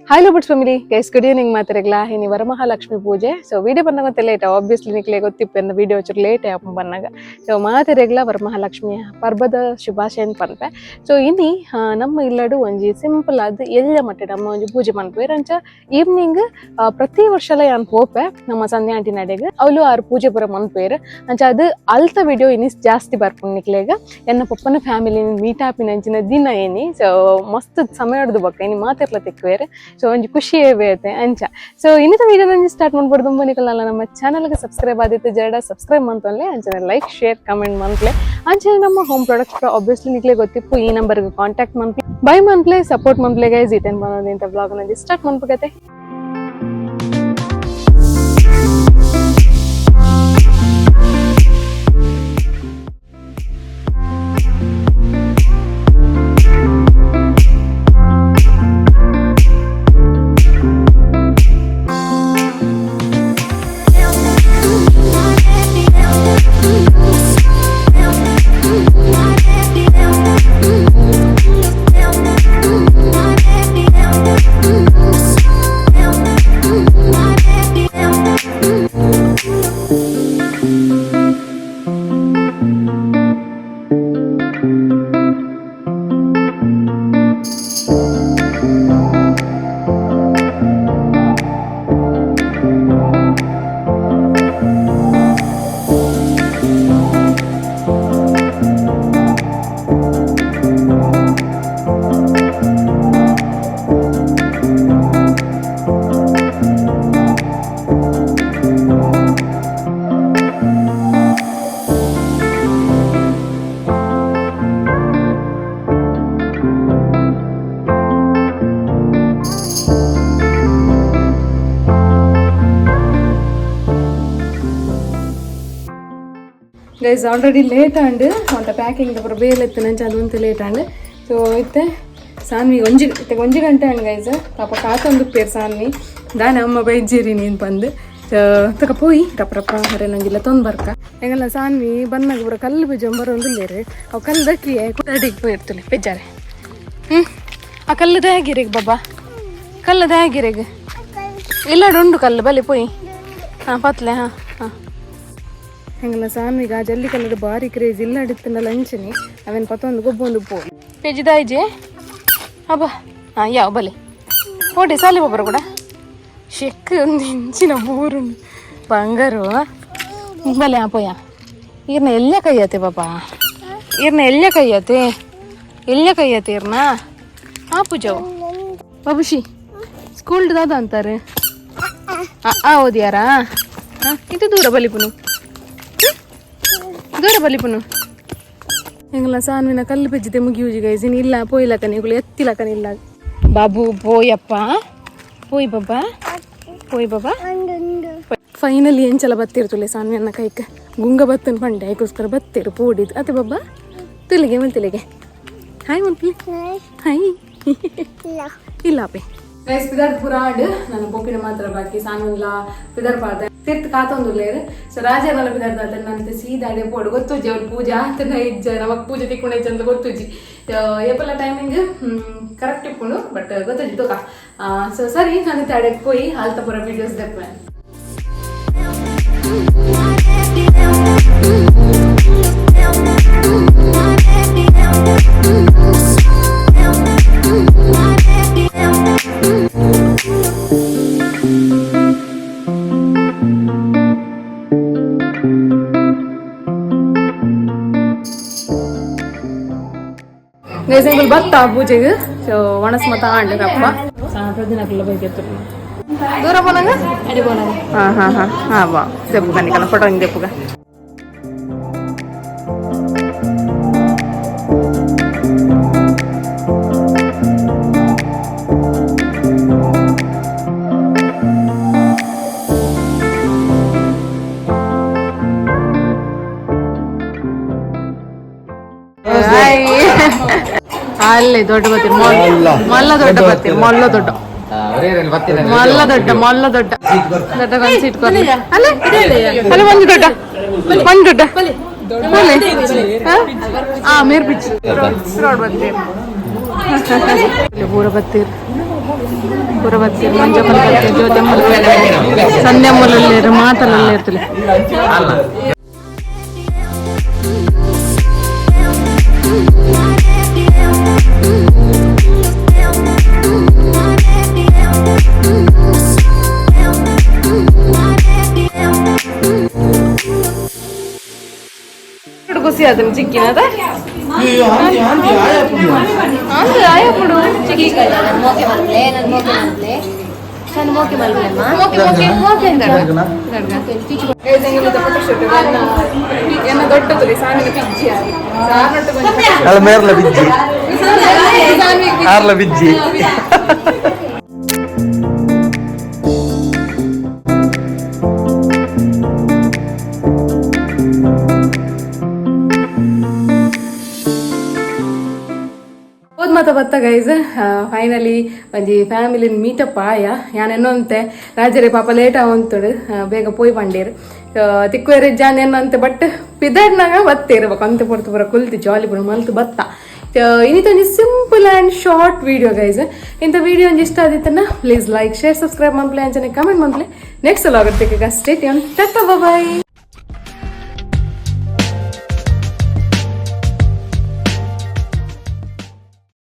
Hello buds family guys, good evening ಮಾತಾಡಗ್ಲಾ. ಇನಿ ವರಮಹಾಲಕ್ಷ್ಮಿ ಪೂಜೆ. ಸೊ ವಿಡಿಯೋ ಬಂದಾಗ ಲೇಟ್ ಆಬ್ವಿಯಸ್ಲಿ ನಿಕ್ಲೆ ಗೊತ್ತಿಪ್ಪ, ವಿಡಿಯೋ ಚೂರು ಲೇಟ್ ಆಪ ಬಂದಾಗ. ಸೊ ಮಾತೆರೆಗ್ಲ ವರಮಹಾಲಕ್ಷ್ಮಿಯ ಪರ್ಬದ ಶುಭಾಶಯ ಪನ್ಪೆ. ಸೊ ಇನಿ ನಮ್ಮ ಇಲ್ಲಡು ಒಂಜಿ ಸಿಂಪಲ್ ಆದ್ ಎಲ್ಲ ಮಟ್ಟ ನಮ್ಮ ಒಂಜಿ ಪೂಜೆ ಪನ್ಪೆರ್. ಅಂಚ ಈವ್ನಿಂಗ್ ಪ್ರತಿ ವರ್ಷಲ ಯಾನ್ ಪೋಪೆ ನಮ್ಮ ಸಂಧ್ಯಾ ಆಂಟಿ ನಡೆಗ್, ಅವಳು ಆರು ಪೂಜೆ ಪೂರ ಮನ್ಪೇರ್. ಅಂಚ ಅದು ಅಲ್ತ ವಿಡಿಯೋ ಇನಿ ಜಾಸ್ತಿ ಬರ್ಪುಂಡು ನಿಕ್ಲೆಗ್. ಎನ್ನ ಪೊಪ್ಪನ ಫ್ಯಾಮಿಲಿ ಮೀಟ್ ಆಪಿನಂಚಿನ ದಿನ ಏನಿ. ಸೊ ಮಸ್ತ್ ಸಮಯ ಹಿಡ್ದು ಬೊಕ್ಕ ಇನಿ ಮಾತೆರ್ಲ ತಿಕ್ಕುವೆರ್. ಸೊ ಒಂಜಿ ಖುಷಿಯೇ ಬೇತೆ ಅಂಚ. ಸೊ ಇನ್ನಿತ ವಿಡಿಯೋ ನಂಜಿ ಸ್ಟಾರ್ಟ್ ಮಾಡ್ಬಾರ್ದು. ನಿಕಲ್ನ ನಮ್ಮ ಚಾನಲ್ಗೆ ಸಬ್ಸ್ಕ್ರೈಬ್ ಆದಿತ್ತು ಜರಡ ಸಬ್ಸ್ಕ್ರೈಬ್ ಮಂತೊನ್ಲೆ, ಅಂಚನೆ ಲೈಕ್ ಶೇರ್ ಕಮೆಂಟ್ ಮಂತ್ಲೆ. ಅಂಚನೆ ನಮ್ಮ ಹೋಮ್ ಪ್ರಾಡಕ್ಟ್ಸ್ ಆಬ್ವಿಯಸ್ಲಿ ನಿಕ್ಲೆ ಗೊತ್ತಿಪ್ಪು, ಈ ನಂಬರ್ಗೆ ಕಾಂಟ್ಯಾಕ್ಟ್ ಮನ್ಪ್ಲೆ, ಬೈ ಮನ್ಪ್ಲೆ, ಸಪೋರ್ಟ್ ಮನ್ಪ್ಲೆ ಗೈಸ್. ಇತೇನ್ ಬಂದೋದು ಇಂಥ ವ್ಲಾಗ್ ನಂಜಿ ಸ್ಟಾರ್ಟ್ ಮನ್ಪುಗತೆ. ಗೈಸ್, ಆಲ್ರೆಡಿ ಲೇಟ್ ಆಂಡ್ ಅಂತ ಪ್ಯಾಕಿಂಗ್ ಪೂರ ಬೇಲೆ ಇತ್ತು ನಂಚ ಅದು ಲೇಟ್ ಆಂಡ್. ಸೊ ಇತ್ತೆ ಸಾನ್ವಿ ಒಂಜಿ ಇತ್ತೆ ಒಂಜಿ ಗಂಟೆ ಆಂಡ್ ಗೈಸ್. ಪಾಪ ಕಾತೊಂದು ಪೇರ್ ಸಾನ್ವಿ ದಾನೆ ಅಮ್ಮ ಬೈಜೇರಿ ನೀನು ಬಂದು ತಕ ಪೋಯಿ ರಪ್ಪ ರಪ್ಪ ಹರೆ ನಂಗಿಲ್ಲ ತೊಂದು ಬರ್ಕ. ಎಂಗಲ್ಲ ಸಾನ್ವಿ ಬನ್ನಾಗ ಪೂರ ಕಲ್ಲು ಬೀಜ ಬರೋಂದಿಲ್ಲೇರು. ಅವು ಕಲ್ಲು ದಕ್ಕಿಯೇ ಕುಡಾಡಿಗೆ ಪೋಯಿರ್ತಲೆ ಬೇಜಾರೆ. ಹ್ಞೂ, ಆ ಕಲ್ಲು ದಾಗಿರೆಗ್ ಬಾಬಾ, ಕಲ್ಲು ದಾಗಿರೆಗ್ ಇಲ್ಲ ಉಂಡು ಕಲ್ಲು ಬಲಿ ಪೋಯಿ. ಹಾಂ ಪತ್ಲೆ ಹಾಂ ಹಾಂ. ಹೆಂಗಲ್ಲ ಸಾನ್ವಿಗ ಜಲ್ಲಿ ಕಲ್ಲಡು ಬಾರಿ ಕ್ರೇಜ್. ಇಲ್ಲ ಅಡಿತ್ತಂಡ ಲಂಚನಿ ಅವೇನು ಪತ್ತೊಂದು ಗೊಬ್ಬೊಂದು ಪೋ ಪೇಜಿದಾಯ್ಜೆ ಅಬ್ಬ. ಹಾಂ ಯಾವ ಬಲೆ ಪೋಟೆ ಸಾಲಿ ಒಬ್ಬರು ಕೂಡ ಶೆಕ್ ಒಂದು ಇಂಚಿನ ಬೋರು ಬಂಗಾರು ಬಲೆ. ಆ ಪೋಯ ಈರ್ನ ಎಲ್ಲ ಕೈಯತೆ ಪಾಪ, ಈರ್ನ ಎಲ್ಲ ಕೈಯತೆ, ಎಲ್ಲ ಕೈಯತೆ ಈರ್ನ. ಆ ಪೂಜಾವು ಬಾಬುಷಿ ಸ್ಕೂಲ್ ದಾದ ಅಂತಾರೆ. ಆ ಓದಿಯಾರಾ? ಹಾಂ, ಇದು ದೂರ ಬಲಿಪುನು, ದೂರ ಬಲಿಪುನು. ಎಂಗಲ ಸಾನ್ವಿನ ಕಲ್ಲು ಪೆಜ್ಜಿದೆ ಮುಗಿಯುಜಿ ಗೈಸ್. ಇನ್ನು ಇಲ್ಲ ಪೋಯ್ಲಕನೆ ಇಗಳು ಎತ್ತಿಲಕನೆ ಇಲ್ಲ. ಬಾಬು ಪೋಯಪ್ಪ, ಪೋಯ್ ಬಾಬಾ, ಪೋಯ್ ಬಾಬಾ. ಫೈನಲಿ ಎಂಚಲ ಬತ್ತಿರ್ತುಲೆ ಸಾನ್ವಿ ಅನ್ನ ಕೈಕ್ ಗುಂಗ ಬತ್ತನ್ ಪಂಡೆ, ಐಕೋಸ್ಕರ ಬತ್ತಿರು ಪೋಡಿದ್ದು ಅತ್ತೆ. ಬಾಬಾ ತುಲಿಗೆ ಮಲ್ತಿಲಿಗೆ ಹಾಯ್ ಮಲ್ಪಲಿ ಹಾಯ್ ಇಲ್ಲ ಅಪ್ಪೆ. ಗೈಸ್, ಪಿದರ್ ಪೂರ ಆಡ್ ನಾನು ಪೊಪ್ಪಿನ ಮಾತ್ರ ಬಾಕಿ. ಸಾನ್ವಿನ್ಲ ಪಿದರ್ ಪಾಡ್ದೆ ತಿರ್ತ್ ಕಾತೊಂದುಲ್ಲೇರು. ಸೊ ರಾಜನಲ್ಲ ಪಿದರ್ ನಂತೆ ಸೀದಾ ಅಡೆ ಪೋಡು. ಗೊತ್ತುಜ್ಜಿ ಅವ್ರು ಪೂಜೆ ಆತನ ಇಜ್ಜ, ನಮಕ್ ಪೂಜೆ ತಿಕ್ಕೊಂಡೆ ಅಂತ ಗೊತ್ತುಜ್ಜಿ. ಏಪಲ್ಲ ಟೈಮಿಂಗ್ ಕರೆಕ್ಟ್ ಇಪ್ಪುಂಡು, ಬಟ್ ಗೊತ್ತುಜ್ಜಿ ತೋಕ. ಸೊ ಸರಿ, ನಾನು ಅಡೆಗೆ ಪೋಯಿ ಆಲ್ತ ಪೂರ ವೀಡಿಯೋಸ್ ದೆಪ್ಪೆ. ಗೈಸ್, ಎಂಕುಲು ಬತ್ತ ಪೂಜೆಗೆ. ಸೊ ಒಣಸ್ ಮತ ಆಂಡ್ ರಪ್ಪ ಪ್ರತಿನಕಲ್ಲ ಬೈಕೆತ್ತು. ದೂರ ಪೋನಾಗ. ಹಾಂ ಹಾಂ ಹಾಂ ಹಾಂ ಬಾ ದೆಪ್ಪುಗ ನಿಕನ ಫೋಟೋ ಹಿಂಗೆ ದೆಪ್ಪುಗ. ಅಲ್ಲೇ ದೊಡ್ಡ ಬತ್ತೀರಿ, ಮೊಲ್ಲ ದೊಡ್ಡ ಬತ್ತೀರಿ, ಮೊಲ್ಲ ದೊಡ್ಡ, ಮೊಲ್ಲ ದೊಡ್ಡ, ಮೊಲ್ಲ ದೊಡ್ಡ ದೊಡ್ಡ ಒಂದು ಸೀಟ್ ಕೊರ್ಲಿ. ಅಲ್ಲ ಅಲ್ಲ, ಒಂದು ದೊಡ್ಡ, ಒಂದು ದೊಡ್ಡ. ಆ ಮೇರ್ ಬಿಚ್ಚಿ ರೋಡ್ ಬತ್ತೀರಿ, ಪೂರ ಬತ್ತೀರಿ. ಪೂರ ಬತ್ತಿ ಮಂಜಮ್ಮನ ಬತ್ತಿ, ಜ್ಯೋತಿಯಮ್ಮನ, ಸಂಧ್ಯಮ್ಮಲಲ್ಲೇರು ಮಾತಲಲ್ಲೇರ್ತಲೆ. ಖುಷಿ ಆತನ ಚಿಕ್ಕಿನ ಅದ ಅಂದ್ ಆಯಪ್ಪುಡು ಚಿಕ್ಕಿ. ಮೋಕೆ ಮಲ್ಪ್ಲೆ, ನನ್ ಮೋಕೆ ಮಲ್ಪ್ಲೆ, ಸಣ್ಣ ಮೋಕೆ ಮಲ್ಪ್ಲೆಮ್ಮ. ಮೋಕೆ ಮೋಕೆ ಮೋಕೆ ಅಂತ. ಎನ್ನ ದೊಡ್ಡ ತುಲಿ ಸಾನಿನ ಪಿಜ್ಜಿ ಸಾನೊಟ್ಟು. ಅಲ್ಲ, ಮೇರ್ಲ ಬಿಜ್ಜಿ. ಆರ್ಲ ಬಿಜ್ಜಿ. ಹೋದ್ ಮಾತ ಬತ್ತ ಗೈಸ್, ಫೈನಲಿ ಒಂಜಿ ಫ್ಯಾಮಿಲಿ ಮೀಟಪ್ ಆಯ. ಯಾನ್ ಎನ್ನೊಂತೆ ರಾಜರೇ ಪಾಪ ಲೇಟ್ ಆವಂತುಡು, ಬೇಗ ಪೋಯ್ ಪಂಡೇರು ತಿಕ್ಕುವೆರೆ ಜಾನ್ ಎನ್ನಂತೆ. ಬಟ್ ಪಿದಡ್ನಾಗ ಬತ್ತೇರು ಬೊಕ ಅಂತೆ ಪೊರ್ತು ಪೂರ ಕುಲ್ತಿ ಜಾಲಿ ಪೂರ ಮಲ್ತು ಬತ್ತ. ಇನ್ನಿತೊಂಜಿ simple and short video guys. ಇಂಥ ವಿಡಿಯೋ ಒಂಜಿ ಇಷ್ಟ ಆದಿತ್ತನ ಪ್ಲೀಸ್ ಲೈಕ್, ಶೇರ್, ಸಬ್ಸ್ಕ್ರೈಬ್ ಮನ್ಪ್ಲೆ, ಅಂಚನೆ ಕಮೆಂಟ್ ಮನ್ಪ್ಲೆ. ನೆಕ್ಸ್ಟ್ ಸಲ ಆಗುತ್ತೆ. State, tata, boy.